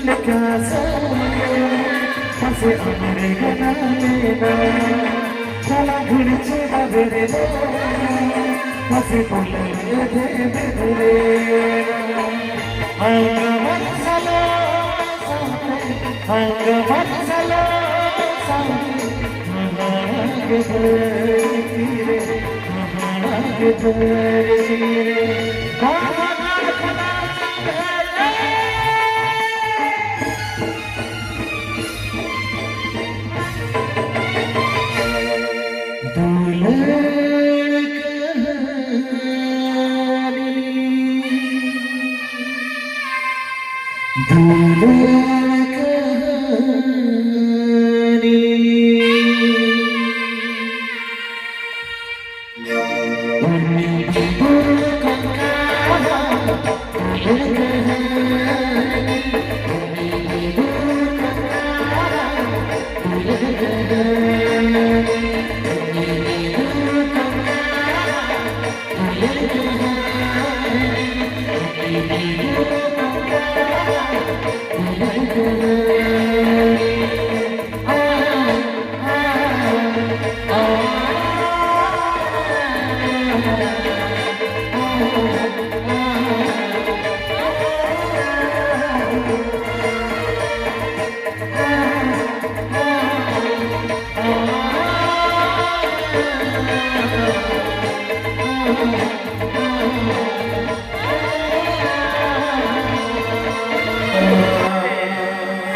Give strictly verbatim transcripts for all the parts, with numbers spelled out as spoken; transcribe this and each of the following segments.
ᱞᱮᱠᱟ ᱥᱟᱹᱨᱤ ᱢᱟᱥᱮ ᱟᱢᱨᱮ ᱜᱟᱱᱟ ᱞᱮᱱᱟ, ᱪᱟᱞᱟ ᱜᱷᱩᱲᱤ ᱪᱮᱫᱟ ᱵᱮᱨᱮᱫᱟ, ᱢᱟᱥᱮ ᱵᱚᱞᱮ ᱮᱫᱮ ᱵᱮᱫᱨᱮ᱾ ᱟᱞᱜᱟ ᱢᱟᱨᱥᱟᱞᱟ ᱥᱟᱶᱛᱮ, ᱟᱞᱜᱟ ᱢᱟᱨᱥᱟᱞᱟ ᱥᱟᱶᱛᱮ, ᱦᱟᱦᱟᱲᱟ ᱜᱮ ᱫᱷᱟᱹᱨᱛᱤ ᱨᱮ, ᱦᱟᱦᱟᱲᱟ ᱜᱮ ᱫᱷᱟᱹᱨᱛᱤ ᱨᱮ, ᱦᱟᱦᱟᱲᱟ ᱜᱮ ᱫᱷᱟᱹᱨᱛᱤ ᱨᱮ᱾ ᱫᱩᱞᱟᱹᱲ ᱠᱟᱹᱦᱱᱤ, ᱫᱩᱞᱟᱹᱲ ᱠᱟᱹᱦᱱᱤ᱾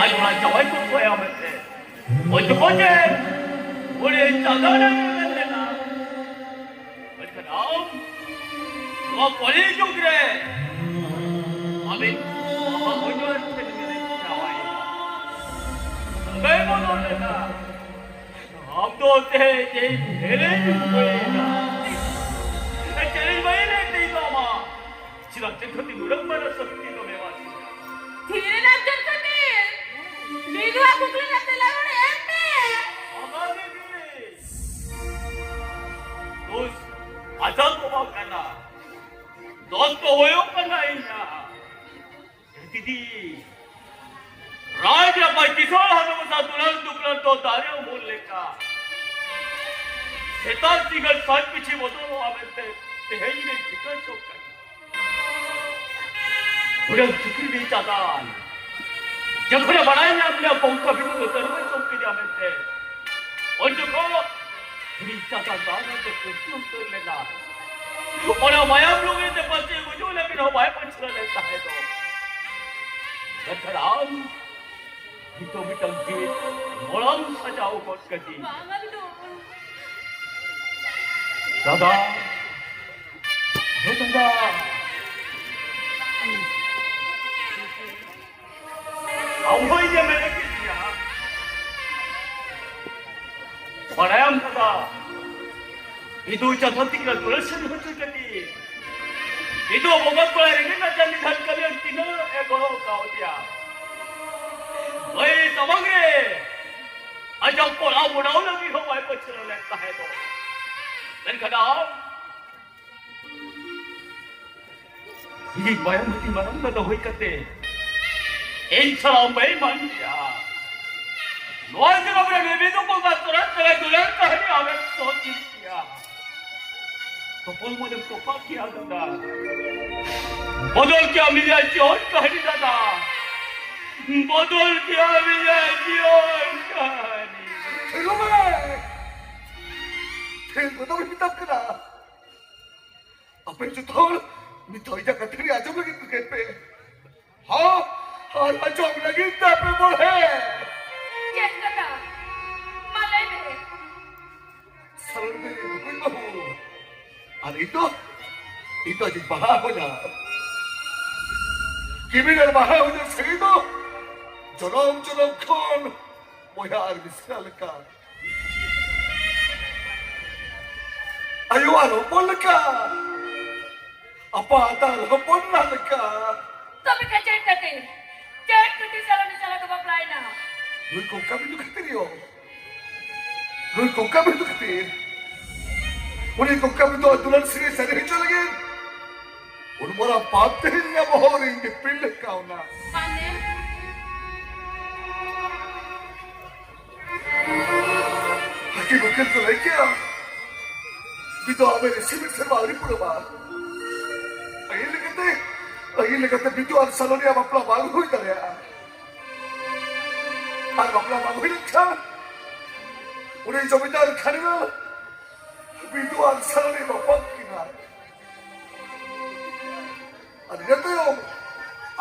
ᱟᱡ ᱚᱱᱟ ᱡᱟᱶᱟᱭ ᱠᱚ ᱠᱚᱭᱟ ᱢᱮᱱᱛᱮ ᱚᱡᱚᱜ ᱠᱚ ᱪᱮᱫ? ᱩᱱᱤ ᱪᱟᱸᱫᱟ ᱨᱮ ᱢᱮᱱ ᱞᱮᱱᱟ᱾ ᱢᱮᱱᱠᱷᱟᱱ ᱟᱢ ᱱᱚᱣᱟ ᱠᱚᱞᱤ ᱡᱩᱜᱽ ᱨᱮ ᱟᱢᱤᱡ ᱵᱟᱵᱟ ᱦᱚᱭᱛᱳ ᱴᱷᱮᱱ ᱜᱮ ᱡᱟᱶᱟᱭᱮᱱᱟ᱾ ᱥᱟᱹᱜᱟᱹᱭ ᱵᱚᱫᱚᱞ ᱞᱮᱱᱟ᱾ ᱟᱢ ᱫᱚ ᱛᱮᱦᱮᱧ ᱤᱧ ᱮᱱᱮᱡ ᱦᱩᱭᱮᱱᱟ᱾ ᱮᱱᱮᱡ ᱵᱟᱭ ᱮᱱᱮᱡ ᱛᱮ ᱤᱧ ᱫᱚ ᱟᱢᱟᱜ ᱪᱮᱫᱟᱜ ᱪᱮᱫ ᱠᱷᱟᱹᱛᱤᱨ ᱱᱩᱱᱟᱹᱜ ᱢᱟᱨᱟᱝ ᱥᱟᱹᱠᱛᱤ ᱫᱚᱢ ᱮᱢᱟ ᱫᱤᱧᱟ? ᱛᱷᱤᱨ ᱮᱱᱟᱢ ᱪᱮᱫ ᱠᱷᱟᱹᱛᱤᱨ? ᱱᱤᱭᱟᱹ ᱠᱩᱠᱞᱤ ᱨᱮᱱᱟᱜ ᱛᱮᱞᱟ ᱱᱚᱰᱮ ᱮᱢ ᱢᱮ᱾ ᱚᱱᱟ ᱜᱮ ᱠᱩᱞᱤ᱾ ᱫᱳᱥ ᱟᱡᱟᱜ ᱫᱚ ᱵᱟᱝ ᱠᱟᱱᱟ, ᱫᱳᱥ ᱫᱚ ᱦᱩᱭᱩᱜ ᱠᱟᱱᱟ ᱤᱧᱟᱹᱜ᱾ ᱫᱤᱫᱤ, ᱤᱥᱚᱨ ᱦᱟᱱᱟ ᱢᱮᱥᱟ ᱫᱩᱞᱟᱹᱲ ᱫᱩᱯᱞᱟᱹᱲ ᱫᱚ ᱫᱟᱨᱮ ᱩᱢᱩᱞ ᱞᱮᱠᱟ᱾ ᱥᱮᱛᱟᱜ ᱥᱤᱸᱜᱟᱹᱲ ᱥᱟᱡᱽ ᱯᱤᱪᱷᱤ ᱵᱚᱫᱚᱞᱚᱜᱼᱟ ᱢᱮᱱᱛᱮ ᱛᱮᱦᱮᱧ ᱨᱮ ᱴᱷᱤᱠᱟᱹ ᱪᱚᱜ ᱠᱟᱱᱟ᱾ ᱦᱩᱰᱟᱹᱝ ᱪᱩᱠᱨᱤ ᱨᱤᱱ ᱪᱟᱸᱫᱟᱱ ᱡᱚᱠᱷᱚᱱᱮ ᱵᱟᱲᱟᱭ ᱧᱟᱢ ᱞᱮᱭᱟ ᱵᱚᱝᱥᱚ ᱵᱤᱫᱩ ᱫᱚ ᱛᱟᱹᱨᱩᱵ ᱮ ᱡᱚᱢ ᱠᱮᱫᱮᱭᱟ ᱢᱮᱱᱛᱮ, ᱩᱱ ᱡᱚᱠᱷᱚᱱ ᱩᱱᱤ ᱪᱟᱸᱫᱟᱱ ᱫᱚ ᱟᱡ ᱛᱮ ᱠᱩᱥᱤ ᱩᱛᱟᱹᱨ ᱞᱮᱱᱟ᱾ ᱚᱱᱟ ᱢᱟᱭᱟᱢ ᱞᱩᱜᱽᱲᱤ ᱛᱮ ᱯᱟᱹᱥᱤ ᱜᱩᱡᱩᱜ ᱞᱟᱹᱜᱤᱫ ᱦᱚᱸ ᱵᱟᱭ ᱯᱟᱹᱪᱷᱞᱟᱹ ᱞᱮᱱ ᱛᱟᱦᱮᱸ ᱫᱚ᱾ ᱢᱮᱱᱠᱷᱟᱱ ᱟᱢ ᱱᱤᱛᱚᱜ ᱢᱤᱫᱴᱟᱝ ᱡᱤᱣᱤ ᱢᱚᱲᱟᱢ ᱥᱟᱡᱟᱣ ᱜᱚᱫ ᱠᱟᱹᱫᱤᱧ᱾ ᱵᱟᱝᱟ ᱫᱩᱞ᱾ ᱫᱟᱫᱟ, ᱦᱮ ᱫᱟᱫᱟ, ᱟᱢ ᱦᱚᱸ ᱤᱧᱮᱢ ᱮᱲᱮ ᱠᱮᱫᱤᱧᱟ᱾ ᱵᱟᱲᱟᱭᱟᱢ ᱫᱟᱫᱟ, ᱤᱫᱩ ᱪᱟᱸᱫᱚ ᱛᱤᱠᱤᱱ ᱫᱩᱞᱟᱹᱲ ᱥᱟᱹᱨᱤ ᱦᱚᱪᱚ ᱠᱟᱹᱫᱤᱧ᱾ ᱤᱫᱩ ᱵᱚᱸᱜᱟ ᱠᱚᱲᱟ ᱨᱮᱸᱜᱮᱡ ᱱᱟᱪᱟᱨ ᱱᱤᱫᱷᱟᱱ ᱠᱟᱹᱢᱤᱭᱟᱹ ᱛᱤᱱᱟᱹᱜ ᱮ ᱜᱚᱲᱚ ᱠᱟᱣᱫᱮᱭᱟ᱾ ᱵᱷᱟᱹᱭ ᱥᱟᱢᱟᱝ ᱨᱮ ᱟᱡᱟᱜ ᱠᱚᱲᱟ ᱵᱚᱰᱟᱣ ᱞᱟᱹᱜᱤᱫ ᱦᱚᱸ ᱵᱟᱭ ᱯᱟᱹᱪᱷᱞᱟᱹ ᱞᱮᱱ ᱛᱟᱦᱮᱸ ᱫᱚ᱾ ᱢᱮᱱᱠᱷᱟᱱ ᱟᱢ ᱤᱧᱤᱡ ᱢᱟᱭᱟᱢ ᱦᱟᱹᱴᱤᱧ ᱢᱟᱨᱟᱝ ᱫᱟᱫᱟ ᱦᱩᱭ ᱠᱟᱛᱮ ᱤᱧ ᱥᱟᱞᱟᱜ ᱵᱟᱭ ᱢᱟᱱ ᱜᱮᱭᱟ᱾ ᱱᱚᱣᱟ ᱡᱚᱱᱚᱢ ᱨᱮ ᱢᱤᱢᱤᱫ ᱫᱚ ᱵᱚᱸᱜᱟ ᱛᱚᱨᱟ ᱛᱚᱨᱟ ᱫᱩᱞᱟᱹᱲ ᱠᱟᱹᱦᱱᱤ ᱟᱢᱮᱢ ᱥᱚᱦᱚ ᱠᱤᱫᱤᱧᱟ᱾ ᱛᱚᱯᱚᱞ ᱢᱚᱱᱮᱢ ᱛᱚᱯᱟ ᱠᱮᱭᱟ ᱫᱟᱫᱟ᱾ ᱵᱚᱫᱚᱞ ᱠᱮᱭᱟ ᱢᱤᱫ ᱡᱤᱭᱚᱱ ᱠᱟᱹᱦᱱᱤ ᱫᱟᱫᱟ᱾ ᱵᱚᱫᱚᱞ ᱠᱮᱭᱟ ᱢᱤᱫ ᱡᱤᱭᱚᱱ ᱠᱟᱹᱦᱱᱤ᱾ ᱛᱷᱤᱨᱚᱜ ᱢᱮ᱾ ᱛᱷᱤᱨ ᱠᱚᱫᱚ ᱵᱟᱹᱧ ᱢᱮᱛᱟᱢ ᱠᱟᱱᱟ᱾ ᱟᱯᱮ ᱡᱚᱛᱚ ᱦᱚᱲ ᱱᱤᱛᱚᱜ ᱤᱧᱟᱹᱜ ᱠᱟᱛᱷᱟ ᱨᱮ ᱟᱸᱡᱚᱢ ᱞᱟᱹᱜᱤᱫ ᱛᱮ ᱯᱮ᱾ ᱦᱚᱸ, ᱟᱨ ᱟᱸᱡᱚᱢ ᱞᱟᱹᱜᱤᱫ ᱛᱮ ᱟᱯᱮ ᱵᱚᱲᱦᱮ᱾ ᱪᱮᱫ ᱠᱟᱛᱷᱟ? ᱢᱟ ᱞᱟᱹᱭ ᱢᱮ᱾ ᱥᱟᱨᱚᱱ ᱢᱮ, ᱵᱟᱹᱵᱩ᱾ ᱟᱨ ᱤᱧ ᱫᱚ, ᱤᱧ ᱫᱚ ᱟᱡᱤᱡ ᱵᱟᱦᱟ ᱦᱚᱧᱦᱟᱨ᱾ ᱠᱤᱢᱤᱱ ᱟᱨ ᱵᱟᱦᱟ ᱦᱚᱧᱦᱟᱨ ᱥᱟᱹᱜᱟᱹᱭ ᱫᱚ ᱡᱚᱱᱚᱢ ᱡᱚᱱᱚᱢ ᱠᱷᱚᱱ ᱵᱚᱭᱦᱟ ᱟᱨ ᱢᱤᱥᱨᱟ ᱞᱮᱠᱟ᱾ ᱟᱭᱳ ᱟᱨ ᱦᱚᱯᱚᱱ ᱞᱮᱠᱟ᱾ ᱟᱯᱟᱛ ᱟᱨ ᱦᱚᱯᱚᱱ ᱮᱨᱟ ᱞᱮᱠᱟ᱾ ᱛᱚᱵᱮ ᱠᱷᱟᱱ ᱪᱮᱫ ᱠᱷᱟᱹᱛᱤᱨ? ᱪᱮᱫ ᱠᱷᱟᱹᱛᱤᱨ ᱥᱟᱞᱟ ᱩᱱᱤ ᱥᱟᱞᱟ ᱠᱚ ᱵᱟᱯᱞᱟᱭᱮᱱᱟ? ᱱᱩᱭ ᱠᱚᱝᱠᱟ ᱵᱤᱱᱫᱩ ᱠᱷᱟᱹᱛᱤᱨ ᱭᱳ᱾ ᱱᱩᱭ ᱠᱚᱝᱠᱟ ᱵᱤᱱᱫᱩ ᱠᱷᱟᱹᱛᱤᱨ᱾ ᱩᱱᱤ ᱠᱚᱝᱠᱟ ᱵᱤᱱᱫᱩ ᱟᱜ ᱫᱩᱞᱟᱹᱲ ᱥᱟᱹᱜᱟᱹᱭ ᱥᱟᱹᱨᱤ ᱦᱚᱪᱚ ᱞᱟᱹᱜᱤᱫ ᱩᱱ ᱢᱟᱨᱟᱝ ᱯᱟᱯ ᱛᱮᱦᱮᱧ ᱤᱧᱟᱹᱜ ᱵᱚᱦᱚᱜ ᱨᱮ ᱤᱧ ᱫᱤᱯᱤᱞ ᱞᱮ ᱠᱟᱣᱱᱟ᱾ ᱢᱟᱱᱮ? ᱠᱤ ᱵᱩᱠᱤᱞ ᱠᱚ ᱞᱟᱹᱭ ᱠᱮᱭᱟ, ᱵᱤᱫᱩ ᱟᱢᱮ ᱨᱤᱥᱤ ᱢᱤᱫ ᱥᱮᱨᱢᱟ ᱟᱹᱣᱨᱤ ᱯᱩᱨᱟᱹᱣᱟ᱾ ᱟᱹᱭᱤᱱ ᱞᱮᱠᱟᱛᱮ, ᱟᱹᱭᱤᱱ ᱞᱮᱠᱟᱛᱮ ᱵᱤᱫᱩ ᱟᱨ ᱥᱟᱞᱚᱱᱤᱭᱟ ᱵᱟᱯᱞᱟ ᱵᱟᱝ ᱦᱩᱭ ᱫᱟᱲᱮᱭᱟᱜᱼᱟ᱾ ᱟᱨ ᱵᱟᱯᱞᱟ ᱵᱟᱝ ᱦᱩᱭ ᱞᱮᱱᱠᱷᱟᱱ ᱩᱱᱤ ᱡᱚᱢᱤᱫᱟᱨ ᱠᱷᱟᱱᱤᱢᱟᱞ ᱵᱤᱫᱩ ᱟᱨ ᱥᱟᱞᱚᱱᱤ ᱵᱟᱯᱞᱟ ᱠᱤᱱᱟ᱾ ᱟᱨ ᱤᱱᱟᱹ ᱛᱟᱭᱚᱢ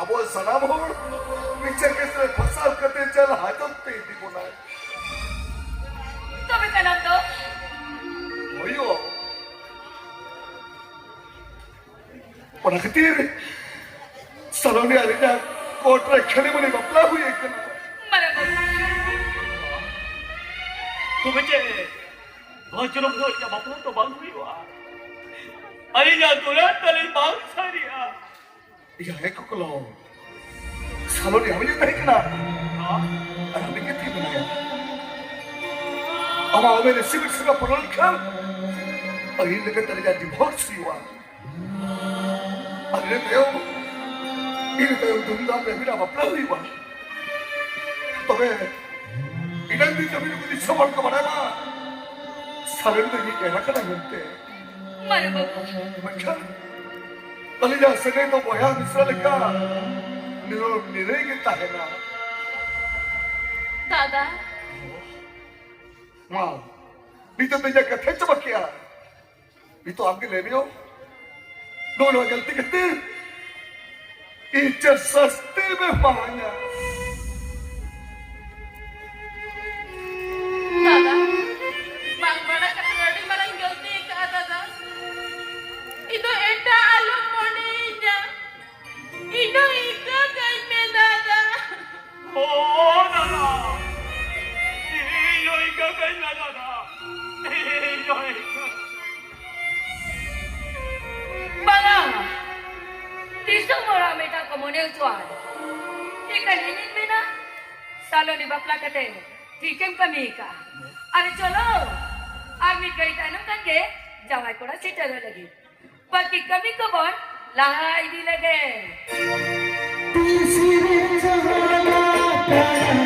ᱟᱵᱚ ᱥᱟᱱᱟᱢ ᱦᱚᱲ ᱢᱤᱫᱴᱮᱱ ᱠᱮᱥ ᱨᱮ ᱯᱷᱟᱸᱥᱟᱣ ᱠᱟᱛᱮ ᱡᱮᱞ ᱦᱟᱡᱚᱛ ᱛᱮ ᱤᱫᱤ ᱵᱚᱱᱟᱭ᱾ ᱛᱚᱵᱮ ᱠᱟᱱᱟᱢ ᱫᱚ? ᱦᱩᱭᱩᱜ᱾ ᱚᱱᱟ ᱠᱷᱟᱹᱛᱤᱨ ᱥᱟᱞᱚᱱᱤ ᱟᱹᱞᱤᱧᱟᱜ ᱠᱳᱨᱴ ᱨᱮ ᱠᱷᱟᱹᱞᱤ ᱢᱟᱹᱞᱤ ᱵᱟᱯᱞᱟ ᱦᱩᱭ ᱟᱠᱟᱱᱟ᱾ ᱢᱟᱨᱟᱝ ᱵᱟᱹᱵᱩ᱾ ᱛᱚᱵᱮ ᱪᱮᱫ? ᱱᱚᱣᱟ ᱡᱚᱱᱚᱢ ᱫᱚ ᱟᱹᱞᱤᱧᱟᱜ ᱵᱟᱯᱞᱟ ᱫᱚ ᱵᱟᱝ ᱦᱩᱭᱩᱜᱼᱟ᱾ ᱟᱹᱞᱤᱧᱟᱜ ᱫᱩᱞᱟᱹᱲ ᱛᱟᱹᱞᱤᱧ ᱵᱟᱝ ᱥᱟᱹᱨᱤᱜᱼᱟ᱾ ᱮᱭᱟ ᱦᱮᱸ ᱠᱚᱠᱞᱚ, ᱥᱟᱞᱚᱱᱤ ᱟᱢᱤᱡ ᱮ ᱛᱟᱦᱮᱸ ᱠᱟᱱᱟ᱾ ᱟᱨ ᱟᱢᱤᱡ ᱜᱮ ᱛᱟᱦᱮᱸ ᱠᱟᱱᱟᱭ᱾ ᱟᱢᱟᱜ ᱩᱢᱮᱨ ᱨᱮ ᱥᱤᱵᱤᱞ ᱥᱟᱹᱜᱟᱹᱭ ᱯᱩᱨᱟᱹᱣ ᱞᱮᱱᱠᱷᱟᱱ ᱟᱹᱭᱤᱱ ᱞᱮᱠᱟᱛᱮ ᱟᱹᱞᱤᱧᱟᱜ ᱰᱤᱵᱷᱳᱨᱥ ᱦᱩᱭᱩᱜᱼᱟ᱾ ᱟᱨ ᱤᱱᱟᱹ ᱛᱟᱭᱚᱢ, ᱤᱱᱟᱹ ᱛᱟᱭᱚᱢ ᱫᱷᱩᱢᱫᱷᱟᱢ ᱨᱮ ᱟᱹᱵᱤᱱᱟᱜ ᱵᱟᱯᱞᱟ ᱦᱩᱭᱩᱜᱼᱟ᱾ ᱛᱚᱵᱮ ᱤᱱᱟᱹ ᱫᱤᱱ ᱫᱷᱟᱹᱵᱤᱡ ᱩᱱᱠᱩ ᱫᱤᱥᱚᱢ ᱦᱚᱲ ᱠᱚ ᱵᱟᱲᱟᱭ ᱢᱟ, ᱥᱟᱞᱚᱱᱤ ᱫᱚ ᱤᱧᱤᱡ ᱮᱨᱟ ᱠᱟᱱᱟᱭ ᱢᱮᱱᱛᱮ᱾ ᱢᱟᱨᱮ ᱵᱟᱹᱵᱩ᱾ ᱢᱮᱱᱠᱷᱟᱱ ᱟᱹᱞᱤᱧᱟᱜ ᱥᱟᱹᱜᱟᱹᱭ ᱫᱚ ᱵᱚᱭᱦᱟ ᱢᱤᱥᱨᱟ ᱞᱮᱠᱟ ᱱᱤᱨᱚᱲ ᱱᱤᱨᱟᱹᱭ ᱜᱮ ᱛᱟᱦᱮᱱᱟ᱾ ᱫᱟᱫᱟ᱾ ᱢᱟ, ᱱᱤᱛᱚᱜ ᱫᱚ ᱤᱧᱟᱹᱜ ᱠᱟᱛᱷᱟᱧ ᱪᱟᱵᱟ ᱠᱮᱜᱼᱟ᱾ ᱱᱤᱛᱚᱜ ᱟᱢ ᱜᱮ ᱞᱟᱹᱭ ᱢᱮ ᱭᱳ᱾ ᱱᱚᱜᱼᱚ ᱱᱚᱣᱟ ᱜᱟᱹᱞᱛᱤ ᱠᱷᱟᱹᱛᱤᱨ ᱤᱧ ᱪᱮᱫ ᱥᱟᱹᱥᱛᱤ ᱮᱢ ᱮᱢᱟᱣᱟᱹᱧᱟ? ᱫᱟᱫᱟ, ᱵᱟᱝ ᱵᱟᱲᱟᱭ ᱠᱟᱛᱮ ᱟᱹᱰᱤ ᱢᱟᱨᱟᱝ ᱜᱟᱹᱞᱛᱤ ᱟᱠᱟᱫᱼᱟ ᱫᱟᱫᱟ᱾ ᱤᱧ ᱫᱚ ᱮᱴᱟᱜ ᱟᱞᱚᱢ ᱢᱚᱱᱮᱭᱤᱧᱟ᱾ ᱤᱧ ᱫᱚ ᱤᱠᱟᱹ ᱠᱟᱹᱧ ᱢᱮ ᱫᱟᱫᱟ᱾ ᱳ ᱫᱟᱫᱟ, ᱤᱧ ᱫᱚ ᱤᱠᱟᱹ ᱠᱟᱹᱧ ᱢᱮ ᱫᱟᱫᱟ᱾ ᱤᱧ ᱫᱚ ᱤᱠᱟᱹ ᱵᱟᱝᱟ, ᱫᱤᱥᱚᱢ ᱦᱚᱲᱟᱜ ᱢᱤᱫᱴᱟᱝ ᱠᱚ ᱢᱚᱱᱮ ᱦᱚᱪᱚᱣᱟᱜ᱾ ᱮᱱᱠᱷᱟᱱ ᱤᱧᱤᱧ ᱢᱮᱱᱟ, ᱥᱟᱞᱚᱱᱤ ᱵᱟᱯᱞᱟ ᱠᱟᱛᱮ ᱴᱷᱤᱠᱮᱢ ᱠᱟᱹᱢᱤ ᱟᱠᱟᱫᱼᱟ᱾ ᱟᱨ ᱪᱚᱞᱚ, ᱟᱨ ᱢᱤᱫ ᱜᱷᱟᱹᱲᱤ ᱛᱟᱭᱱᱚᱢ ᱠᱷᱟᱱ ᱜᱮ ᱡᱟᱶᱟᱭ ᱠᱚᱲᱟ ᱥᱮᱴᱮᱨᱚᱜ ᱞᱟᱹᱜᱤᱫ᱾ ᱵᱟᱹᱠᱤ ᱠᱟᱹᱢᱤ ᱠᱚᱵᱚᱱ ᱞᱟᱦᱟ ᱤᱫᱤ ᱞᱮᱜᱮ᱾ ᱛᱤᱥ ᱨᱮ ᱡᱟᱦᱟᱸ ᱠᱟᱱᱟ,